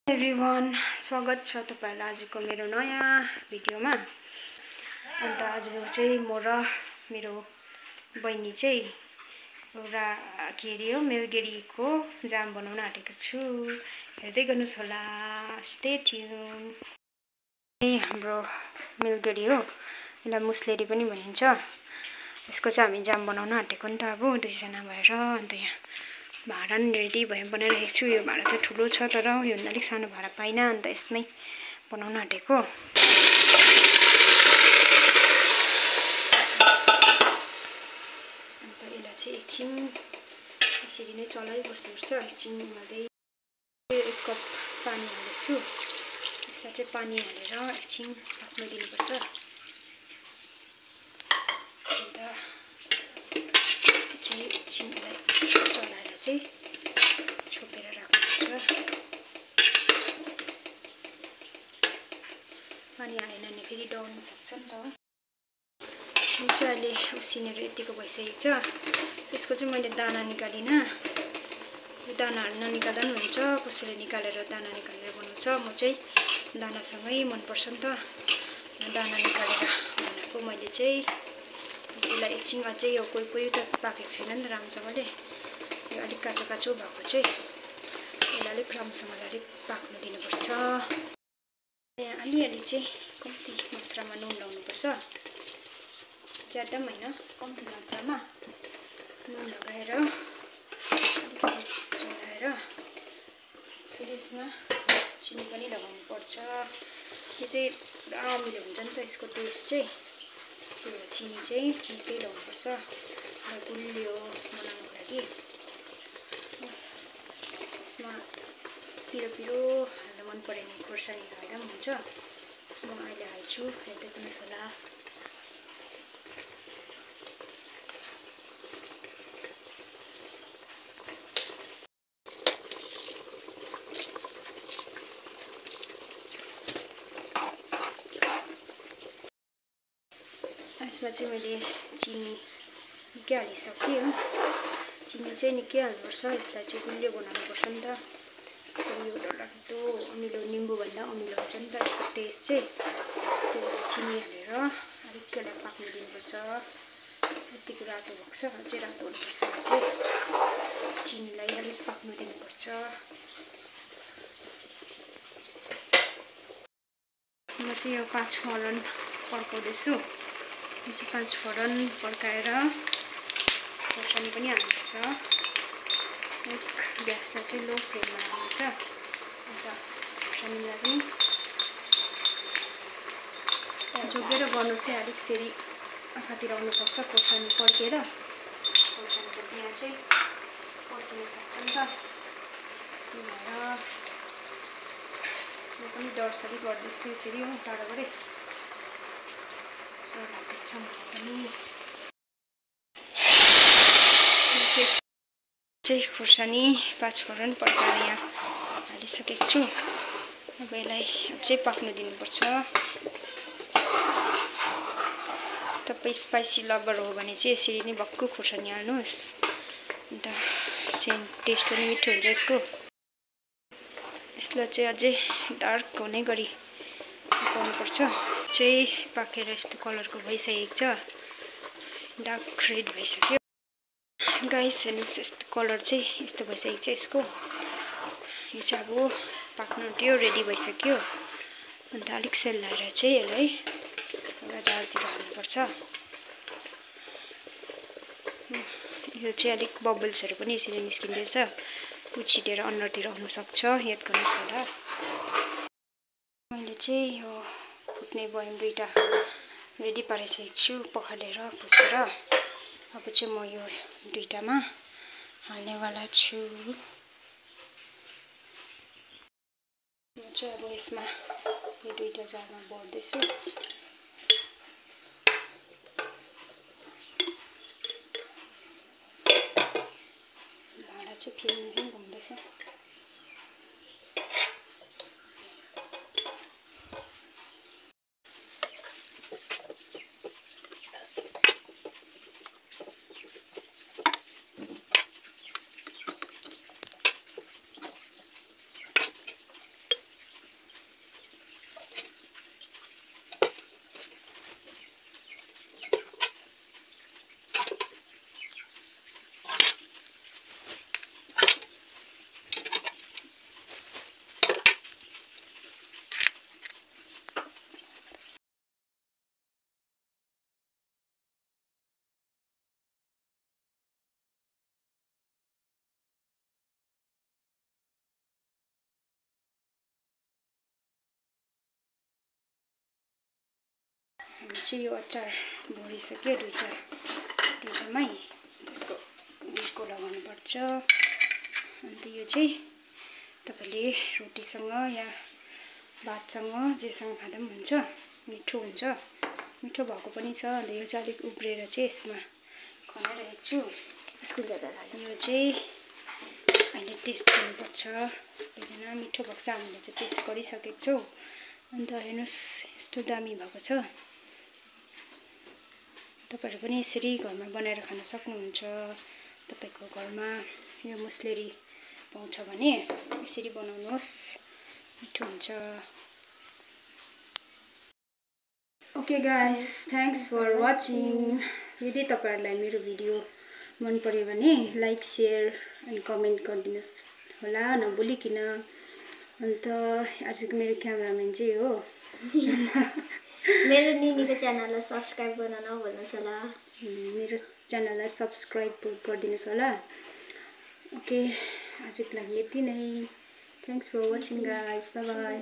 Everyone स्वागत छ तपाईहरुलाई आजको मेरो नयाँ भिडियोमा। अन्त आज चाहिँ म र मेरो बहिनी चाहिँ एउटा हो मिल्गेरीको जाम बनाउन आँटेको छु। हेर्दै गर्नुस् होला, स्टे ट्युन। हाम्रो मिल्गेरी हो, यसलाई मुस्लेरी पनि भनिन्छ। यसको चाहिँ हामी जाम बनाउन आँटेको नि त अब दुईजना भएर। अन्त यहाँ भाँडा नि रेडी भयो बनाइरहेको छु। यो भाँडा चाहिँ ठुलो छ तर यो अलिक सानो भाँडा पाइन, अन्त यसमै बनाउन आँटेको। अन्त यसलाई चाहिँ एकछिन यसरी नै चलाइबस्नुपर्छ। एकछिन मात्रै 1 कप पानी हाल्छु। यसलाई चाहिँ पानी हालेर एकछिन पाक्न दिनुपर्छ। अन्त चाहिँ एकछिन यसलाई चलाएर चाहिँ छोपेर राख्नुपर्छ। पानी हालेन भने फेरि डढ्न सक्छ नि त। यो चाहिँ अहिले उसिनेर यतिको भइसकेको छ। यसको चाहिँ मैले दाना निकालिन। यो दानाहरू ननिकाल्दा पनि हुन्छ, कसैले निकालेर दाना निकालेर बनाउँछ। म चाहिँ दानासँगै मनपर्छ नि त, दाना निकालेर बनाएको। मैले चाहिँ यसलाई एकछिन अझै यो कोही त पाकेको छैन नि त राम्रोसँगले। यो अलिक काँचो काँचो भएको चाहिँ यसलाई अलिक राम्रोसँगले अलिक पाक्न दिनुपर्छ। यहाँ अलिअलि चाहिँ कम्ती मात्रामा नुन लाउनुपर्छ, ज्यादा पनि होइन, कम्ती मात्रामा नुन लगाएर अलिकति चलाएर फेरि यसमा चिनी पनि लगाउनु पर्छ। यो चाहिँ पुरा अमिलो हुन्छ नि त यसको टेस्ट चाहिँ, त्यो चिनी चाहिँ निकै लगाउनुपर्छ गुलियो बनाउनुको लागि। यसमा पिरो पिरो हाल्दा मन परेन खोर्सानी हाल्दा पनि हुन्छ। म अहिले हाल्छु, हेर्दै गर्नुहोस् होला। यसमा चाहिँ मैले चिनी निकै हालिसकेँ हो। चिनी चाहिँ निकै हाल्नुपर्छ, यसलाई चाहिँ गुलियो बनाउनुपर्छ नि त। यो डरलाग्दो अमिलो, निम्बुभन्दा अमिलो हुन्छ नि त यसको टेस्ट चाहिँ। त्यो चिनी हालेर अलिक यसलाई पाक्न दिनुपर्छ। यतिको रातो भएको छ, अझै रातो हुनुपर्छ। चाहिँ चिनीलाई अलिक पाक्न दिनुपर्छ। म चाहिँ यो 5 फोरन पड्काउँदैछु। यो चाहिँ 5 फोरन पड्काएर खोर्सानी पनि हाल्नुपर्छ। ग्यासलाई चाहिँ लो फ्लेममा राख्नुपर्छ। अन्त खोर्सानीलाई पनि जोगेर गर्नु चाहिँ अलिक फेरि आँखातिर आउनु सक्छ। खोर्सानी पड्केर खोर्सानीको बिहा चाहिँ पड्किन सक्छ नि त। त्यही भएर म पनि डरसरी गर्दैछु यसरी हो, टाढोबाटै डर लाग्दैछ मलाई पनि। चाहिँ खोर्सानी 5 फोरन पड्काएर यहाँ हालिसकेको छु। अब यसलाई अझै पाक्न दिनुपर्छ। तपाईँ स्पाइसी लभर हो भने चाहिँ यसरी नै भक्कु खोर्सानी हाल्नुहोस्, अन्त टेस्ट पनि मिठो हुन्छ यसको। यसलाई चाहिँ अझै डार्क हुने गरी पकाउनुपर्छ। चाहिँ पाकेर यस्तो कलरको भइसकेको छ, डार्क रेड भइसक्यो। गाइस हेर्नुहोस्, यस्तो कलर चाहिँ यस्तो भइसकेको छ यसको। यो चाहिँ अब पाक्न आँट्यो, रेडी भइसक्यो। अन्त अलिक सेलाएर चाहिँ यसलाई एउटा जालतिर हाल्नुपर्छ। यो चाहिँ अलिक बबल्सहरू पनि यसरी निस्किँदैछ, उछिटेर अनुहारतिर आउन सक्छ, याद गर्नुहोस् होला। मैले चाहिँ यो फुट्ने बयम 2टा रेडी पारिसकेको छु पखालेर पुसेर। अब चाहिँ म यो 2टामा हाल्नेवाला छु। म चाहिँ अब यसमा यो 2टा जारमा भर्दैछु। भाँडा चाहिँ फिङ घुम्दैछ। हामी चाहिँ यो अचार भरिसक्यो दुईटामै त्यसको बिर्को लगाउनुपर्छ। अन्त यो चाहिँ तपाईले रोटीसँग या भातसँग जेसँग खाँदा पनि हुन्छ, मिठो हुन्छ। मिठो भएको पनि छ। अन्त यो चाहिँ अलिक उब्रेर चाहिँ यसमा खनाइरहेको छु। स्कुल जाँदा यो चाहिँ अहिले टेस्ट गर्नुपर्छ। सबैजना मिठो भएको छ, हामीले चाहिँ टेस्ट गरिसकेको छौँ। अन्त हेर्नुहोस् यस्तो दामी भएको छ। तपाईहरु पनि यसरी घरमा बनाएर खान सक्नुहुन्छ। तपाईको घरमा यो मुसलेरी पाउँछ भने यसरी बनाउनुहोस्, मिठो हुन्छ। Okay guys, thanks for watching. यदि तपाईहरुलाई मेरो भिडियो मन पर्यो भने लाइक शेयर अनि कमेन्ट गरिदिनुस् होला नभुलिकिन। अन्त आजको मेरो क्यामेराम्यान चाहिँ हो मेरो निनीको च्यानललाई सब्स्क्राइब गर्न नभुल्नुहोस् होला। मेरो च्यानललाई सब्स्क्राइब गरिदिनुस् होला। ओके, आजको लागि यति नै। Thanks for watching guys, bye by.